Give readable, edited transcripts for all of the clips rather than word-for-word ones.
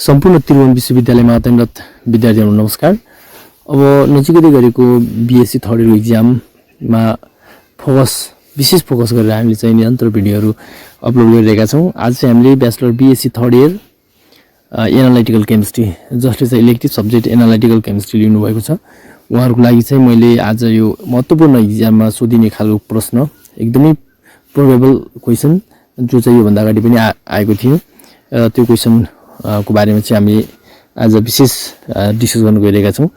सम्पूर्ण त्रिभुवन विश्वविद्यालयमा अध्ययनरत विद्यार्थीहरु नमस्कार। अब नजिकै गरेको बीएससी थर्ड इयर एक्जाममा विशेष फोकस गरेर हामीले चाहिँ निरन्तर भिडियोहरु अपलोड गरिरहेका छौं। आज चाहिँ हामीले bachelor BSc third year analytical chemistry जसले चाहिँ इलेक्टिभ सब्जेक्ट एनालिटिकल केमिस्ट्री लिनु भएको छ उहाँहरुको लागि चाहिँ मैले आज यो महत्त्वपूर्ण एक्जाममा सोधिने खालको प्रश्न एकदमै प्रोबेबल क्वेशन जो चाहिँ यो भन्दा अगाडि पनि आएको थियो त्यो क्वेशन को बारेमा चाहिँ हामी आज विशेष डिस्कस गर्न गइरहेका छौं।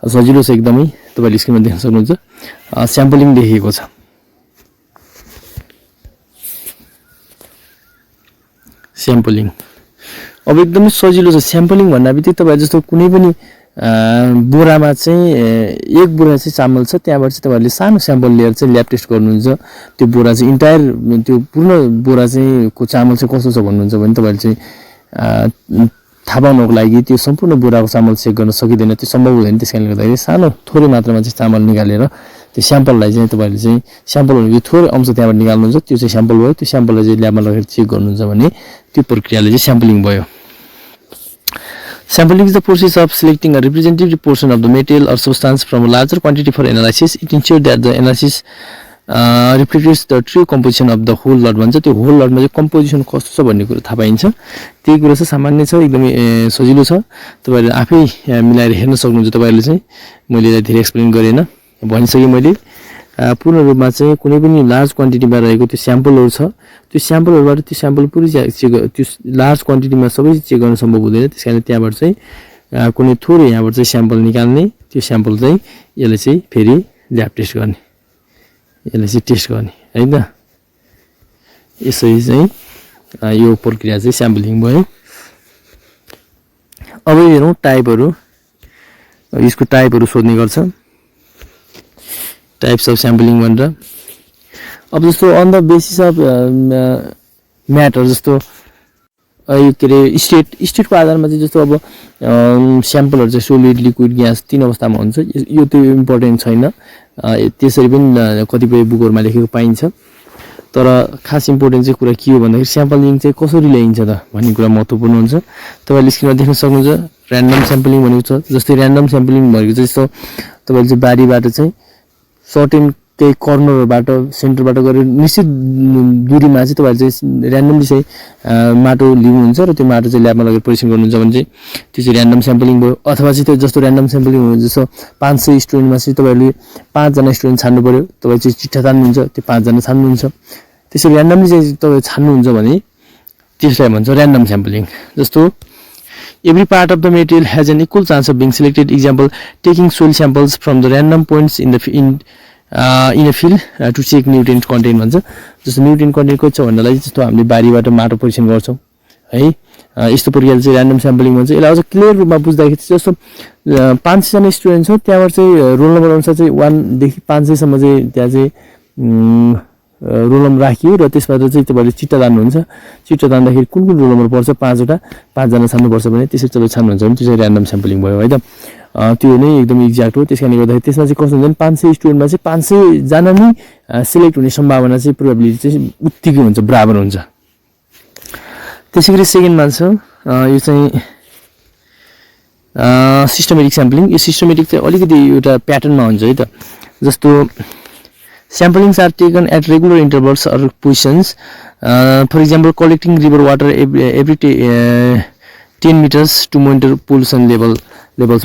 सजिलो छ एकदमै, तपाईले स्क्रिनमा देख्न सक्नुहुन्छ। स्याम्पलिङ लेखिएको छ। स्याम्पलिङ अब एकदमै सजिलो छ। स्याम्पलिङ भन्नाबित्तिकै तपाईहरु जस्तो कुनै पनि बोरामा चाहिँ एक बोरा चाहिँ चामल छ, त्यहाँबाट चाहिँ तपाईहरुले सानो स्याम्पल लिएर चाहिँ ल्याब टेस्ट गर्नुहुन्छ। त्यो बोरा चाहिँ इन्टायर त्यो पूर्ण बोरा चाहिँ को चामल चाहिँ कस्तो छ भन्नुहुन्छ भने तपाईहरुले चाहिँ थाहा पाउनको लागि त्यो सम्पूर्ण बोराको चामल चेक गर्न सकिदैन, त्यो सम्भव हुँदैन। त्यसकारणले गर्दाखेरि सानो थोरै मात्रामा चाहिँ चामल निकालेर त्यो स्याम्पललाई चाहिँ तपाईहरुले चाहिँ स्याम्पल भनेको थोरै अंश त्यहाँबाट निकाल्नुहुन्छ, त्यो चाहिँ स्याम्पल भयो। त्यो स्याम्पललाई चाहिँ ल्याबमा लगेर चेक गर्नुहुन्छ भने त्यो प्रक्रियाले चाहिँ स्याम्पलिङ भयो। Sampling is the process of selecting a representative portion of the material or substance from a larger quantity for analysis. It ensures that the analysis reflects the true composition of the whole lot. भन्छ त्यो whole lot मा चाहिँ composition कस्तो छ भन्ने कुरा थाहा पाइन्छ। त्यही कुरा चाहिँ सामान्य छ, एकदमै सजिलो छ। तपाईहरुले आफै मिलाएर हेर्न सक्नुहुन्छ। तपाईहरुले चाहिँ मैले धेरै एक्सप्लेन गरेन, भनिसके मैले। पूर्ण रूपमा चाहिँ कुनै पनि लार्ज क्वान्टिटीमा रहेको त्यो स्याम्पलहरु छ, त्यो स्याम्पलहरुबाट त्यो स्याम्पल पुरै त्यो लार्ज क्वान्टिटीमा सबै चेक गर्न सम्भव हुँदैन। त्यसकारण त्यहाँबाट चाहिँ कुनै थोरै यहाँबाट चाहिँ स्याम्पल निकाल्ने, त्यो स्याम्पल चाहिँ यसले चाहिँ फेरि ल्याब टेस्ट गर्ने, यसले चाहिँ टेस्ट गर्ने हैन। यसरी चाहिँ यो प्रक्रिया चाहिँ स्याम्पलिङ भयो। अब हेरौं टाइपहरु, यसको टाइपहरु सोध्ने गर्छ। टाइप्स अफ स्याम्पलिङ भनेर अब जस्तो on the basis of matter जस्तो के रे स्टेटको आधारमा चाहिँ जस्तो अब स्याम्पलहरु चाहिँ सोलिड लिक्विड ग्यास तीन अवस्थामा हुन्छ। यो त्यो इम्पोर्टेन्ट छैन, त्यसरी पनि कतिपय बुकहरुमा लेखेको पाइन्छ। तर खास इम्पोर्टेन्ट चाहिँ कुरा के हो भन्दाखेरि स्याम्पलिङ चाहिँ कसरी ल्याइन्छ त भन्ने कुरा महत्त्वपूर्ण हुन्छ। तपाईले स्क्रिनमा देख्न सक्नुहुन्छ र्यान्डम स्याम्पलिङ भनेको छ। जस्तै र्यान्डम स्याम्पलिङ भनेको चाहिँ जस्तो तपाईले चाहिँ बारीबाट चाहिँ सर्टेन केही कर्नरबाट सेन्टरबाट गरेर निश्चित दूरीमा चाहिँ तपाईहरुले चाहिँ र्यान्डमली चाहिँ माटो लिनुहुन्छ र त्यो माटो चाहिँ ल्याबमा लगेर परीक्षण गर्नुहुन्छ भने चाहिँ त्यो चाहिँ र्यान्डम स्याम्पलिङ भयो। अथवा चाहिँ त्यो जस्तो र्यान्डम स्याम्पलिङ हो जस्तो 500 स्टुडेन्टमा चाहिँ तपाईहरुले 5 जना स्टुडेन्ट छान्नु पर्यो, तपाई चाहिँ चिठ्ठा तान्नुहुन्छ, त्यो 5 जना छान्नुहुन्छ। त्यसरी र्यान्डमली चाहिँ तपाई छान्नुहुन्छ भने त्यसलाई भन्छ र्यान्डम स्याम्पलिङ। जस्तो every part of the material has an equal chance of being selected. Example, taking soil samples from the random points in a field to check nutrient content भन्छ। जस्तो nutrient content को छ भन्नलाई जस्तो हामीले बारीबाट माटो परीक्षण गर्छौं है, यस्तो प्रक्रियाले चाहिँ र्यान्डम स्याम्पलिङ भन्छ। यसलाई अझ क्लियर रूपमा बुझ्दाखेरि जस्तो 500 जना स्टुडेन्ट छ, त्यहाँबाट चाहिँ रोल नम्बर अनुसार चाहिँ 1 देखि 500 सम्म चाहिँ त्यहाँ चाहिँ रोल नम्बर राखियो र त्यसबाट चाहिँ तपाईले चिट्टा तान्नुहुन्छ। चिट्टा तान्दाखेरि कुन रोल नम्बर पर्छ 5 वटा 5 जना छान्नु पर्छ भने त्यसरी तपाईले छान्नुहुन्छ भने त्यो चाहिँ र्यान्डम स्याम्पलिङ भयो है त। त्यो नै एकदम एक्ज्याक्ट हो। त्यसकारणले गर्दाखेरि त्यसमा चाहिँ कस्तो हुन्छ 500 स्टुडेन्टमा चाहिँ 500 जना नै सिलेक्ट हुने सम्भावना चाहिँ प्रोबेबिलिटी चाहिँ उत्तिकै हुन्छ, बराबर हुन्छ। त्यसैगरी सेकेन्डमा छ यो चाहिँ सिस्टमेटिक स्याम्पलिङ। यो सिस्टमेटिक चाहिँ अलिकति एउटा प्याटर्नमा हुन्छ है त। जस्तो samplings are taken at regular intervals or positions. For example, collecting river water every 10 meters to monitor pollution levels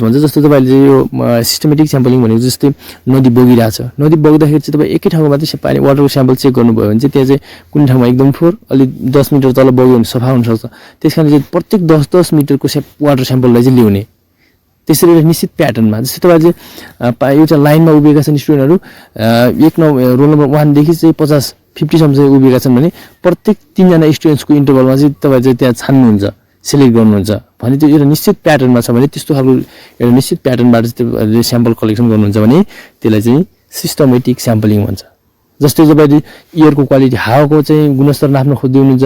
भन्छ। जस्तो तपाईले यो सिस्टमेटिक स्याम्पलिङ भनेको जस्तै नदी बगिरहेछ, नदी बग्दाखेरि चाहिँ तपाई एकै ठाउँमा मात्रै पानी वाटरको स्याम्पल चेक गर्नुभयो भने चाहिँ त्यहाँ चाहिँ कुनै ठाउँमा एकदम फोर अलि 10 मिटर तल बग्यो भने सफा हुन सक्छ। त्यसकारण चाहिँ प्रत्येक 10 मिटरको वाटर स्याम्पललाई चाहिँ ल्याउने त्यसरी एउटा निश्चित प्याटर्नमा। जस्तै तपाईले चाहिँ एउटा लाइनमा उभिएका छन् स्टुडेन्टहरु, रोल नम्बर 1 देखि चाहिँ 50 सम्म चाहिँ उभिएका छन् भने प्रत्येक 3 जना स्टुडेन्ट्सको इन्टरभलमा चाहिँ तपाईले चाहिँ त्यहाँ छान्नुहुन्छ, सिलेक्ट गर्नुहुन्छ भने त्यो एउटा निश्चित प्याटर्नमा छ भने त्यस्तो खालको एउटा निश्चित प्याटर्नबाट चाहिँ स्याम्पल कलेक्सन गर्नुहुन्छ भने त्यसलाई चाहिँ सिस्टमेटिक स्याम्पलिङ भन्छ। जस्तै तपाईले एयरको क्वालिटी हावाको चाहिँ गुणस्तर नाप्न खोज्दै हुनुहुन्छ,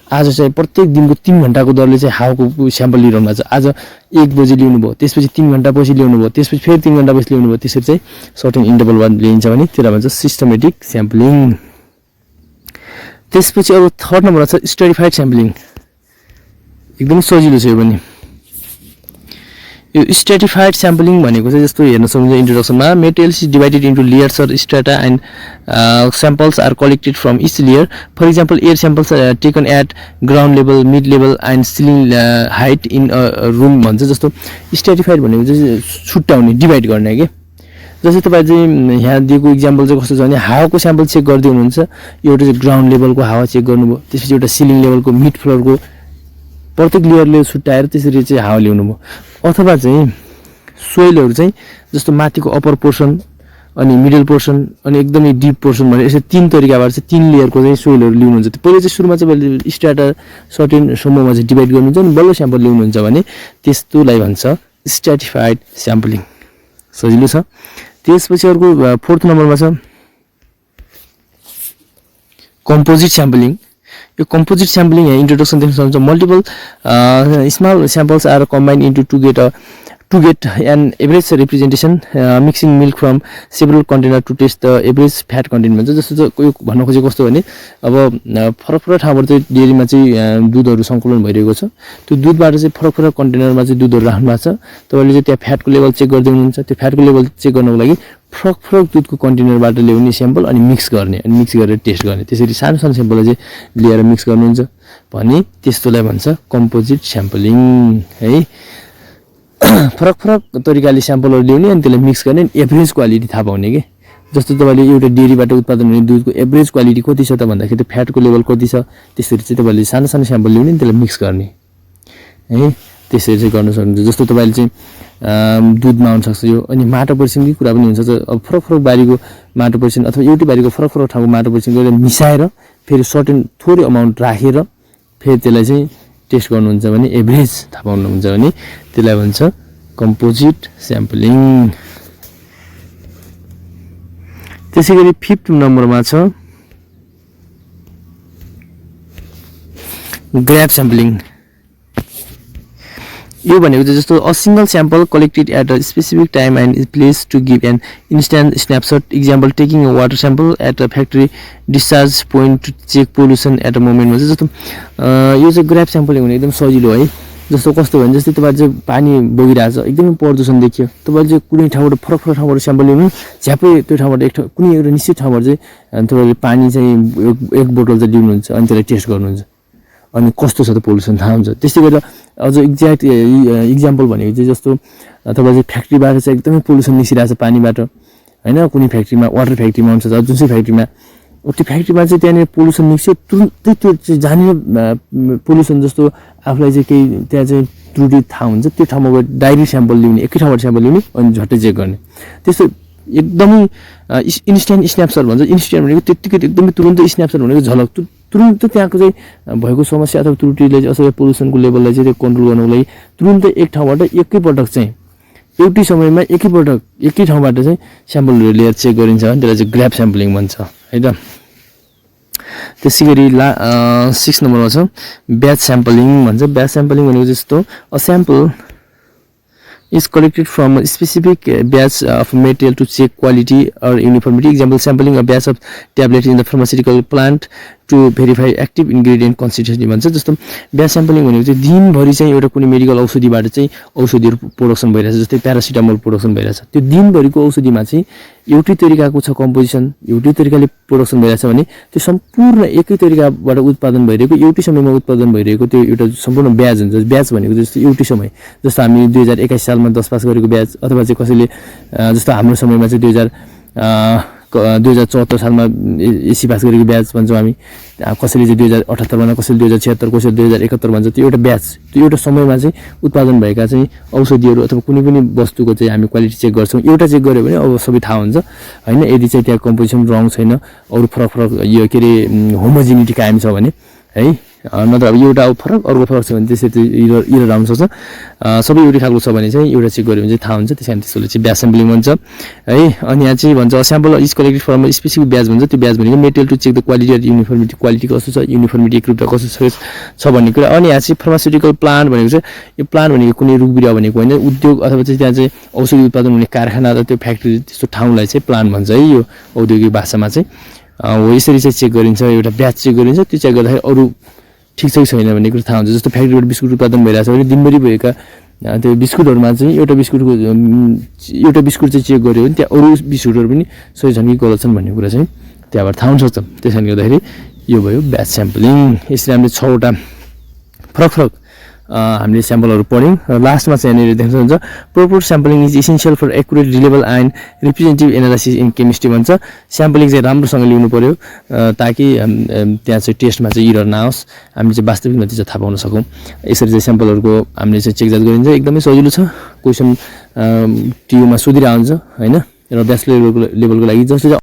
आज चाहिँ प्रत्येक दिनको 3 घण्टाको दरले चाहिँ हावाको स्याम्पल लिइरहनु भएको छ। आज 1 बजे ल्याउनु भयो, त्यसपछि 3 घण्टा पछि ल्याउनु भयो, त्यसपछि फेरि 3 घण्टा पछि ल्याउनु भयो, त्यसरी चाहिँ सर्टेन इन्टरभलमा लिइन्छ भने त्यसलाई भन्छ सिस्टमेटिक स्याम्पलिङ। त्यसपछि अब थर्ड नम्बरमा छ स्ट्रेटिफाइड स्याम्पलिङ। एकदम सजिलो छ यो पनि। यो स्ट्रेटिफाइड स्याम्पलिङ भनेको चाहिँ जस्तो हेर्न सक्नुहुन्छ इन्ट्रोडक्सनमा materials is divided into layers or strata and samples are collected from each layer for example air samples taken at ground level mid level and ceiling height in room भन्छ जस्तो stratified भनेको चाहिँ छुट्याउने डिभाइड गर्ने के जस्तै तपाईँ चाहिँ यहाँ दिएको इक्जाम्पल चाहिँ कस्तो छ भने हावाको स्याम्पल चेक गर्दै हुनुहुन्छ एउटा चाहिँ ग्राउन्ड लेभलको हावा चेक गर्नुभयो त्यसपछि एउटा सिलिङ लेभलको मिड फ्लोरको प्रत्येक लेयरले छुट्याएर त्यसरी चाहिँ हावा ल्याउनु भयो अथवा चाहिँ सोइलहरू चाहिँ जस्तो माथिको अप्पर पोर्सन अनि मिडल पोर्सन अनि एकदमै डिप पोर्सन भने यसरी तीन तरिकाबाट चाहिँ तीन लेयरको चाहिँ सोइलहरू ल्याउनुहुन्छ पहिले चाहिँ सुरुमा चाहिँ स्ट्राटा सर्टेन समूहमा चाहिँ डिभाइड गर्नुहुन्छ अनि बल्ल स्याम्पल ल्याउनुहुन्छ भने त्यस्तोलाई भन्छ स्ट्राटिफाइड स्याम्पलिङ सजिलो छ त्यसपछि अर्को 4th नम्बरमा छ कम्पोजिट स्याम्पलिङ यो कम्पोजिट स्याम्पलिङ यहाँ इन्ट्रोडक्सन देख्न सक्नुहुन्छ multiple small samples are combined into to get an average representation mixing milk from several container to test the average fat content भन्छ जस्तो यो भन्न खोजेको कस्तो भने अब फरक फरक ठाउँबाट चाहिँ डेरीमा चाहिँ दुधहरू सङ्कलन भइरहेको छ त्यो दुधबाट चाहिँ फरक फरक कन्टेनरमा चाहिँ दुधहरू राख्नु भएको छ तपाईले चाहिँ त्यहाँ फ्याटको लेभल चेक गर्दै हुनुहुन्छ त्यो फ्याटको लेभल चेक गर्नको लागि फरक फरक दुधको कन्टेनरबाट ल्याउने स्याम्पल अनि मिक्स गर्ने अनि मिक्स गरेर टेस्ट गर्ने त्यसरी सानो सानो स्याम्पललाई चाहिँ लिएर मिक्स गर्नुहुन्छ भने त्यस्तोलाई भन्छ कम्पोजिट स्याम्पलिङ है फरक फरक तरिकाले स्याम्पलहरू ल्याउने अनि त्यसलाई मिक्स गर्ने एभरेज क्वालिटी थाहा पाउने के जस्तो तपाईँले एउटा डेरीबाट उत्पादन हुने दुधको एभरेज क्वालिटी कति छ त भन्दाखेरि त्यो फ्याटको लेभल कति छ त्यसरी चाहिँ तपाईँले सानो सानो स्याम्पल ल्याउने अनि त्यसलाई मिक्स गर्ने है त्यसरी चाहिँ गर्न सक्नुहुन्छ जस्तो तपाईँले चाहिँ दुधमा आउन सक्छ यो अनि माटो परीक्षणकै कुरा पनि हुन्छ अब फरक फरक बारीको माटो परीक्षण अथवा एउटै बारीको फरक फरक ठाउँको माटो परीक्षण गरेर मिसाएर फेरि सर्टेन थोरै अमाउन्ट राखेर फेरि त्यसलाई चाहिँ टेस्ट गर्नुहुन्छ भने एभरेज थाहा पाउनुहुन्छ भने त्यसलाई भन्छ कम्पोजिट स्याम्पलिङ त्यसैगरी 5th नम्बरमा छ ग्राफ स्याम्पलिङ यो भनेको चाहिँ जस्तो a single sample collected at a specific time and place to give an instant snapshot example taking a water sample at a factory discharge point to check pollution at a मोमेन्टमा चाहिँ जस्तो यो चाहिँ graph sampling हुने एकदम सजिलो है जस्तो कस्तो भने जस्तै तपाईँ चाहिँ पानी बगिरहेछ एकदमै प्रदूषण देखियो तपाईँले चाहिँ कुनै ठाउँबाट फरक फरक ठाउँबाट स्याम्पल लिनु झ्यापै त्यो ठाउँबाट कुनै एउटा निश्चित ठाउँबाट चाहिँ तपाईँले पानी चाहिँ एक बोतल चाहिँ लिनुहुन्छ अनि त्यसलाई टेस्ट गर्नुहुन्छ अनि कस्तो छ त पोल्युसन थाहा हुन्छ त्यस्तै गरेर अझ एक्ज्याक्ट इक्जाम्पल भनेको चाहिँ जस्तो तपाईँ चाहिँ फ्याक्ट्रीबाट चाहिँ एकदमै पोल्युसन निस्किरहेछ पानीबाट होइन कुनै फ्याक्ट्रीमा वाटर फ्याक्ट्रीमा हुन्छ जुन चाहिँ फ्याक्ट्रीमा त्यो फ्याक्ट्रीमा चाहिँ त्यहाँनिर पोल्युसन निस्क्यो तुरुन्तै त्यो चाहिँ जाने पोल्युसन जस्तो आफूलाई चाहिँ केही त्यहाँ चाहिँ त्रुटि थाहा हुन्छ त्यो ठाउँमा गएर डाइरेक्ट स्याम्पल लिउने एकै ठाउँबाट स्याम्पल लिने अनि झट्टै चेक गर्ने त्यस्तो एकदमै इन्स्ट्यान्ट स्न्यापसट भन्छ इन्स्ट्यान्ट भनेको त्यत्तिकै एकदमै तुरुन्तै स्न्यापसट भनेको झलक तुरुन्तै त्यहाँको चाहिँ भएको समस्या अथवा त्रुटिले चाहिँ अथवा पोल्युसनको लेभललाई चाहिँ त्यो कन्ट्रोल गर्नको लागि तुरुन्तै एक ठाउँबाट एकैपटक चाहिँ एउटै समयमा एकै ठाउँबाट चाहिँ स्याम्पलहरू लिएर चेक गरिन्छ भने त्यसलाई चाहिँ ग्राफ स्याम्पलिङ भन्छ है त त्यसै गरी 6 नम्बरमा छ ब्याच स्याम्पलिङ भन्छ ब्याच स्याम्पलिङ भनेको जस्तो a sample is collected from a specific batch of material to check quality or uniformity. Example, sampling a batch of tablets in the pharmaceutical plant to verify active ingredient constituency भन्छ जस्तो batch sampling भनेको चाहिँ दिनभरि चाहिँ एउटा कुनै medical औषधिबाट चाहिँ औषधिहरू प्रोडक्सन भइरहेछ जस्तै प्यारासिटामोल प्रोडक्सन भइरहेछ त्यो दिनभरिको औषधिमा चाहिँ एउटै तरिकाको छ कम्पोजिसन एउटै तरिकाले प्रोडक्सन भइरहेछ भने त्यो सम्पूर्ण एकै तरिकाबाट उत्पादन भइरहेको एउटै समयमा उत्पादन भइरहेको त्यो एउटा सम्पूर्ण ब्याच हुन्छ ब्याच भनेको जस्तो एउटै समय जस्तो हामी 2021 सालमा 10 पास गरेको ब्याच अथवा चाहिँ कसैले जस्तो हाम्रो समयमा चाहिँ 2074 सालमा एसी पास गरेको ब्याच भन्छौँ हामी कसैले चाहिँ 2078 भन्छ कसैले 2076 कसैले 2071 भन्छ त्यो एउटा ब्याच त्यो एउटा समयमा चाहिँ उत्पादन भएका चाहिँ औषधिहरू अथवा कुनै पनि वस्तुको चाहिँ हामी क्वालिटी चेक गर्छौँ एउटा चेक गर्यो भने अब सबै थाहा हुन्छ हैन यदि चाहिँ त्यहाँ कम्पोजिसन रङ छैन अरू फरक फरक यो के रे होमोजिनिटी कायम छ भने है नत्र अब एउटा फरक अर्को फरक छ भने त्यसरी इरर आउन सक्छ सबै एउटै खालको छ भने चाहिँ एउटा चेक गर्यो भने चाहिँ थाहा हुन्छ त्यसैले त्यसले चाहिँ ब्याच स्याम्पलिङ भन्छ है अनि यहाँ चाहिँ भन्छ sample is collected from specific batch भन्छ त्यो ब्याच भनेको material to check the quality of uniformity quality कस्तो छ युनिफर्मिटी एकरूपता कस्तो छ भन्ने कुरा अनि यहाँ चाहिँ फार्मास्युटिकल प्लान्ट भनेको चाहिँ यो प्लान्ट भनेको कुनै रुख बिरुवा भनेको होइन उद्योग अथवा चाहिँ त्यहाँ चाहिँ औषधि उत्पादन हुने कारखाना र त्यो फ्याक्ट्री त्यस्तो ठाउँलाई चाहिँ प्लान्ट भन्छ है यो औद्योगिक भाषामा चाहिँ हो यसरी चाहिँ चेक गरिन्छ एउटा ब्याच चेक गरिन्छ त्यो चेक गर्दाखेरि अरू ठिक छ कि छैन भन्ने कुरा थाहा हुन्छ जस्तो फ्याक्ट्रीबाट बिस्कुट उत्पादन भइरहेछ भने दिनभरि भएका त्यो बिस्कुटहरुमा चाहिँ एउटा बिस्कुट चाहिँ चेक गर्यो भने त्यहाँ अरु बिस्कुटहरु पनि सही छन् कि गलत छन् भन्ने कुरा चाहिँ त्यहाँबाट थाहा हुन सक्छ। त्यसैले गर्दाखेरि यो भयो ब्याच स्याम्पलिङ। यसरी हामीले 6 वटा फरक हामीले स्याम्पलहरु पढ्यौं र लास्टमा चाहिँ यहाँनिर देख्न सक्नुहुन्छ proper sampling is essential for accurate reliable and representative analysis in chemistry भन्छ। स्याम्पलिङ चाहिँ राम्रोसँग लिनु पर्यो ताकि त्यहाँ चाहिँ टेस्टमा चाहिँ इरर नआओस्, हामीले चाहिँ वास्तविक नतिजा थाहा पाउन सकौं। यसरी चाहिँ स्याम्पलहरुको हामीले चाहिँ चेक जाँच गरिन्छ। एकदमै सजिलो छ, क्वेशन टियुमा सोधिरहन्छ हैन। र ब्याचलर लेभलको लागि जसले